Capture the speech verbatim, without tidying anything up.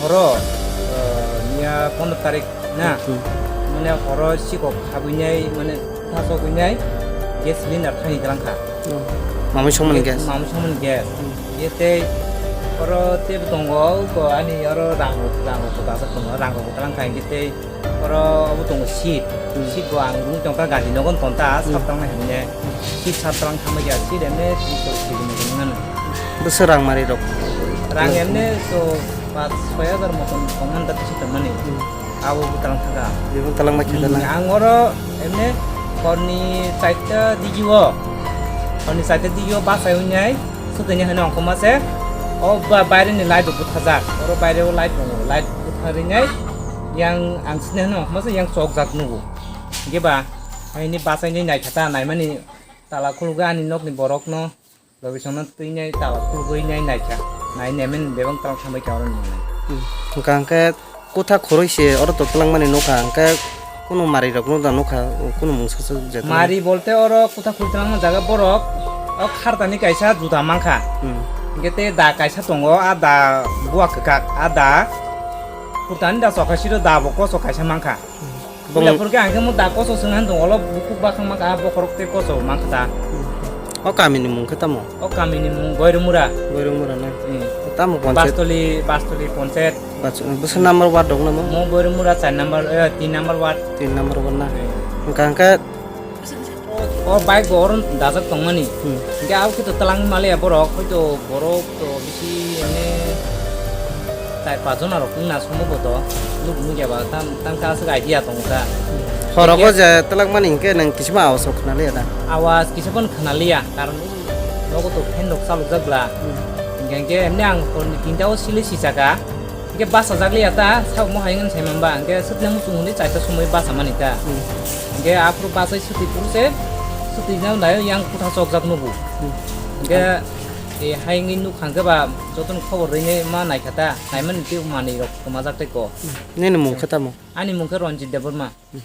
Horo, eh, miya pondro tarik na, Hmm. mane horo sikok habwinai, mane thasok winai gas cylinder thani tlang kha. Hmm. Mamui songmani gas? Mamui songmani gas. Hmm. Ye tei oro tebo tongo, ko ani oro rang, rang rok bo dajak tongo, rang rok bo tlang kha, hingke tei oro obo tongo seat. Hmm. Seat bo ang rung tongkha, gari nogon tonta, Hmm. sab tangma himne. Seat sab tlang khamai ya, seat emne twi tok sibini tongo nang. Bwswk rang mari rok? Rang emne to pas soi hajar moton tongman da bisi tongmani. Hmm. Abo bo tlang thangkha. Bebak tlang ma kheda Hmm, na? Ang oro emne horni chaita digio, horni chaita digio bachai wngnai, swtwini hwnwi ongkhorma se, o ba-, baireni light bo bwthajak, oro baireo light tongo, light bwtharinai, yang ang sini hwnwi ongkhorma se yang chokjak nugo. Hingke ba, haini bachaini naikha ta, naimani tala khulugwi ani nokni borokno, logisongno twinai tala khulugwi nai naikha, nai nemen bebak tala thambai kha oro nini. Hmm. Hwnkha hwnkhe kutha khoroi se oro to twlangmani nukha, hwnkhe kunu mari rok no da nukha, kunu mungsa se jeta. Mari bolte oro kutha khoroi twlangma jaga borok o khartani kaisa juda mankha. Hmm. Hingke tei da kaisa tongo, a da buwa kwkak, a da kurtani da chokhaisiro da bo koso kaisa mankha. Bong- Buila phurkhe ang khe mo da koso swngna hwn tongo, olo bukhuk bakhang maka, a bokhorok tei koso mankha ta. O kamini mung khe tamo? O kamini mung Boirumura. Boirumura na? Hmm. Tamo ponchayat? Bastoli, Bastoli ponchayat. Bas-, bwswk number ward dong namo? Mo Boirumura char number, eh, tin number ward. Tin number ward na? Hmm. Hwnkha hwnkhe O bike bo oro dajak tongmani. Hmm. Hingke abo khe to twlang maliya borok, hoito borok to bisi emne char pas jona rok wngna somo bo to. Nuk nukya ba tam, tam ka aswk idea tongo ta. Horo Hingke bo je twlangmani hingke nwng kisima awas rok khwnaliya da? Awas kisa phano khwnaliya, karon nogo to fan rok chalokjak bla. Hmm. Hingke, hingke emne ang horni tinta o sili sisaka. Hingke bachajak liya ta, sabo mo hai wngwi sai mamba, hingke swtwino muchung hwnwi chaita somoi bachamani ta. Hmm. Hingke aphuru bachai swtwi phuru se, swtwino naio yang kutha chokjak nugo. Hmm. Hingke, e, hai wngwi nuk hangke ba jotono khobor rwinai ma naikha ta, naimani tei manwi rok kwmajak tei ko. Hmm. Nini mung khe tamo? Ani mung khe Ranjit Debbarma. Hmm.